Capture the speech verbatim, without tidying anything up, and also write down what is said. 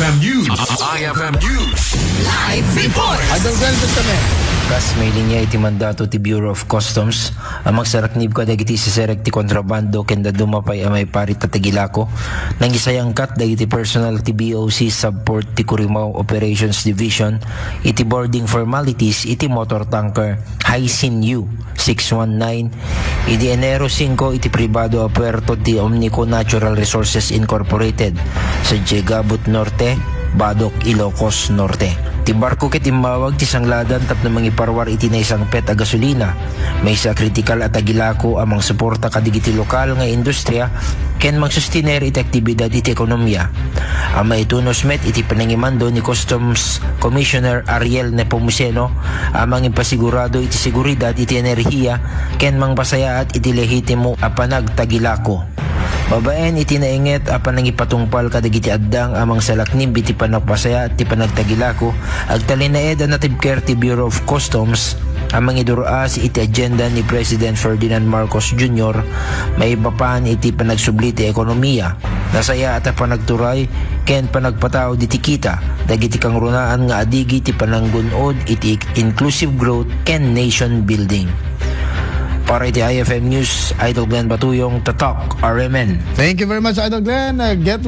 F M News. I F M News. Live report. Idol Glenn, kami. Kas mailinya iti mandato ti Bureau of Customs, a mangsaraknib kadagiti siserek ti kontrabando ken dadduma pay a maiparit a tagilako, nangisayangkat dagiti personal ti B O C Subport ti Curimaw Operations Division iti boarding formalities iti motor tanker Haishin U six one nine, idi Enero singko iti pribado a puerto ti Omnico Natural Resources Incorporated, sa Diegabut Norte, Badoc, Ilocos Norte. Ti barko ket immawag ti sangladan tapno mangiparwar iti naisangpet a gasolina, maysa a kritikal a tagilako a mangsuporta kadigiti lokal nga industria ken mangsustiner iti aktibidad iti ekonomiya. A maitunos met iti panangimando ni Customs Commissioner Ariel Nepomuceno a mangipasigurado iti seguridad iti enerhiya ken mangpasayaat iti lehitimo a panagtagilako. Babaen iti nainget a panangipatungpal kadagiti addang a mangsalaknib iti panagpasayaat ti panagtagilako, agtalinaed a natibker ti Bureau of Customs a mangidur-as iti agenda ni President Ferdinand Marcos Junior maipapan iti panagsubli ti ekonomiya, nasayaat a panagturay ken panagpatao diti kita dagiti kangrunaan nga adigi ti pananggun-od iti inclusive growth ken nation building. Para iti I F M News, Idol Glenn Batuyong, Tatak, R M N. Thank you very much, Idol Glenn. Uh, get well